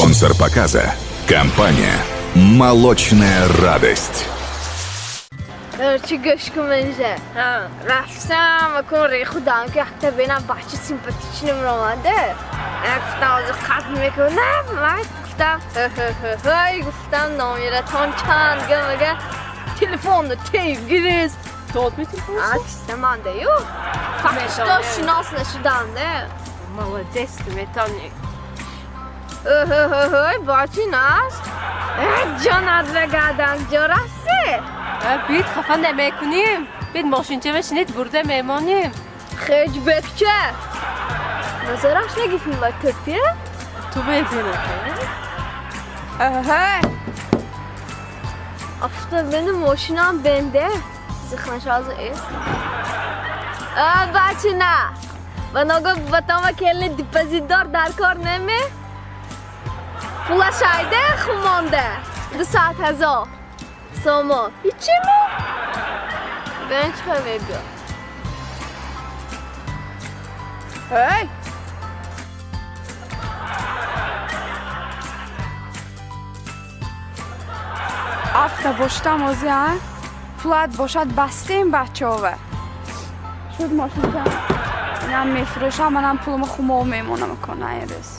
Спонсор показа – компания «Молочная радость». Чӣ гӯш кун менже. Рафтам, акун рехудам ки якта бинам бача симпатичный меомаде. Гуфтам ҳозир қатл мекунам. Ман гуфтам ҳай, гуфтам номератон чанд гамага телефонро тев гирист. Дод метелефон? Кистаманда ю. Фақат шинос нашудам-да. Молодец, ту метавонӣ. Ҳой, бачи наш. Ҷонат бегардам, ҷо рафтӣ? Бит хафа намекунем. Бит мошинча мешинед, бурда мемонем. Хеҷ бекча. Назараш нагифим ба тӯпия? Ту мебинӣ. Ҳай. Афта бени мошинам бенде. Зихнашазы эс. Бачина. Ба нога батама келни депозитдор дар кор неме? Пулашайде хумонде. 200 000 сомон. Ҳичи мо? Бен чӣ хел мебиёд? Эй! Афта боштам ози, а? Пулат бошад бастем бачаова. Шуд мошинча. Инам мефурӯшам, манам пулумо хумов мемонам кона ин рӯз.